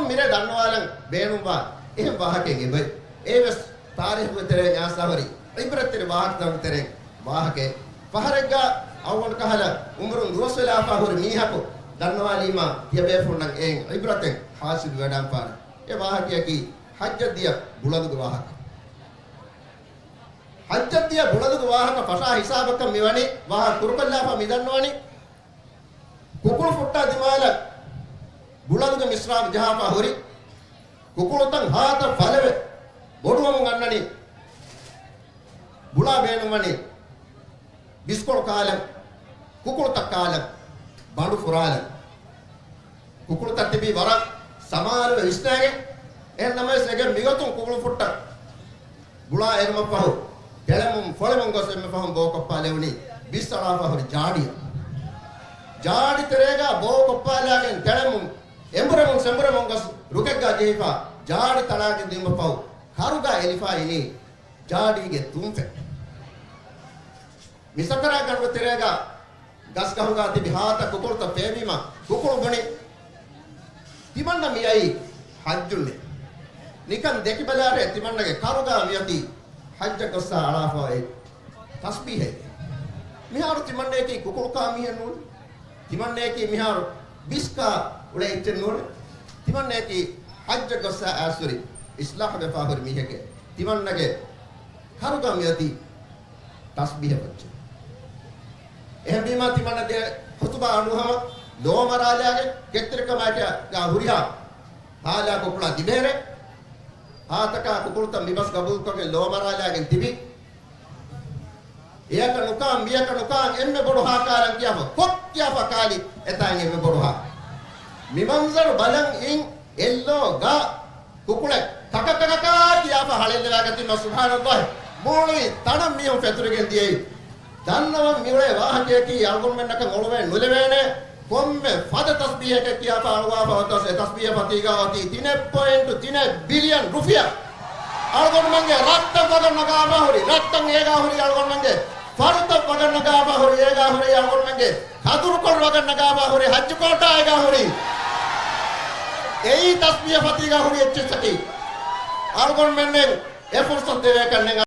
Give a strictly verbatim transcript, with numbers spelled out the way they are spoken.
މިރޭ ދަންނަވާލަން ބޭނުންވާ އެހެން ވާހަކައެއް އެބައި. އެއްވެސް ތާރީހުގެ ތެރެއިން އާސާހުރި ޢިބްރަތްތެރި ވާހަކަތަކުގެ ތެރެއިން ވާހަކައެއް. ފަހަރެއްގަ އަޅުގަނޑު ކަހަލަ އުމުރުން ދުވަސްވެލާފަ ހުރި މީހަކު ދަންނަވާލީމާ ތިޔަބޭފުންނަށް އެއިން ޢިބްރަތެއް ޙާޞިލު ވެޑާންފާނެ. އެ ވާހަކަޔަކީ ޙައްޖަށް ދިޔަ ބުޅަލުގެ ވާހަކަ. ޙައްޖަށް ދިޔަ ބުޅަލުގެ ވާހަކަ ފަށާ ހިސާބަކަށް މިވަނީ ވާހަކަ ކުރުކޮށްލާފަ މިދަންނަވަނީ. ކުކުޅު ފުއްޓާ ދިމާލަށް ބުޅަލުގެ މިސްރާބު ޖަހާފަ ހުރި. ކުކުޅުތައް ހާތައް ފަލަވެ ބޮޑުވަމުން އަންނަނީ. ބުޅާ ބޭނުންވަނީ ބިސްކޮޅު ކާލަން، ކުކުޅުތައް ކާލަން، ބަނޑު ފުރާލަން. ކުކުޅުތައް ތިބީ ވަރަށް ސަމާލުވެ ވިސްނާގެން. އެހެން ނަމަވެސް އެގެން މިގޮތުން ކުކުޅު ފުއްޓަށް ބުޅާ އެރުމަށްފަހު، ތެޅެމުން ފޮޅެމުން ގޮސް އެންމެ ފަހުން ބޯ ކޮށްޕާލެވުނީ ބިސްއަޅާފަ ހުރި ޖާޑިއަށް. ޖާޑި ތެރޭގަ ބޯ ކޮށްޕާލާގެން ތެޅެމުން އެނބުރެމުން ސެނބުރެމުން ގޮސް ރުކެއްގަ ޖެހިފަ ޖާޑި ތަޅާގެން ދިއުމަށްފަހު ކަރުގަ އެލިފާ އިނީ ޖާޑީގެ ތުންފެއް. މިސަކަރާތް ގަނޑުގެ ތެރޭގަ ގަސްގަހުގަ ތިބި ހާތައް ކުކުޅުތައް ފޭބީމަ ކުކުޅު ބުނި، ތިމަންނަ މިއައީ ޙައްޖުންނޭ. ނިކަން ދެކިބަލާށޭ، ތިމަންނަގެ ކަރުގަ މިއޮތީ ޙައްޖަށް ގޮއްސާ އަޅާފަ އޮތް ތަސްބީޙެއް. މިހާރު ތިމަންނަޔަކީ ކުކުޅުކާ މީހެއް ނޫން. ތިމަންނަޔަކީ މިހާރު ބިސްކާ އުޅޭ އެއްޗެއް ނޫން. ތިމަންނަޔަކީ ޙައްޖަށް ގޮއްސާ އައިސްހުރި އިޞްލާޙުވެފާ ހުރި މީހެކޭ. ތިމަންނަގެ ކަރުގަ މިއޮތީ ތަސްބީޙަށް ފައްޗެއް. އެހެންވީމާ ތިމަންނަ ދޭ ޚުތުބާ އަޑުއަހަމަ ލޯމަރާލާގެ ކެތްތެރިކަމާއެކީގަ ހުރިހާ ހާލާ ކުކުޅާ ތިބޭރޭ. ހާތަކާ ކުކުޅުތައް މިބަސް ގަބޫލުކޮށްގެން ލޯމަރާލާގެން ތިބި. އެޔަކަށް ނުކާން، މިޔަކަށް ނުކާން، އެންމެ ބޮޑު ހާ ކާލަން ކިޔާފަ، ކޮށް ކިޔާފަ ކާލި އެތާނގެ އެންމެ ބޮޑު ހާ. މި މަންޒަރު ބަލަން އިން އެއްލޯ ގާ ކުކުޅެއް ކަކަކަކަކާ ކިޔާފަ ހަޅޭއްލެވާގަތީމަ، ސުބްޙާނައްލާހި، މުޅި ތަނަށް މީހުން ފެތުރިގެން ދިޔައީ. ދަންނަވަން މިއުޅޭ ވާހަކަޔަކީ އަޅުގަނޑުމެންނަކަށް އޮޅުވެ ނުލެވޭނެ. ކޮންމެ ފަދަ ތަސްބީހަކެއް ކިޔާފަ އަޅުވާފަ އޮތަސް އެ ތަސްބީހަށް ފަތީގާ އޮތީ ތިނެއް ޕޮއިންޓު ތިނެއް ބިލިއަން ރުފިޔާ. އަޅުގަނޑުމެންގެ ރަށްތައް ވަގަށް ނަގާފަ ހުރި، ރަށްތައް އޭގާ ހުރި އަޅުގަނޑުމެންގެ، ފަރުތައް ވަގަށް ނަގާފަ ހުރި އޭގާ ހުރި އަޅުގަނޑުމެންގެ، ކަދުރުކޮޅު ވަގަށް ނަގާފަ ހުރި ހައްޖު ކޯޓާ އޭގާ ހުރި. އެއީ ތަސްބީހަށް ފަތީގާ ހުރި އެއްޗިއްސަކީ. އަޅުގަނޑުމެންނެއް އެ ފުރުސަތު ދެވޭކަށް ނެތް.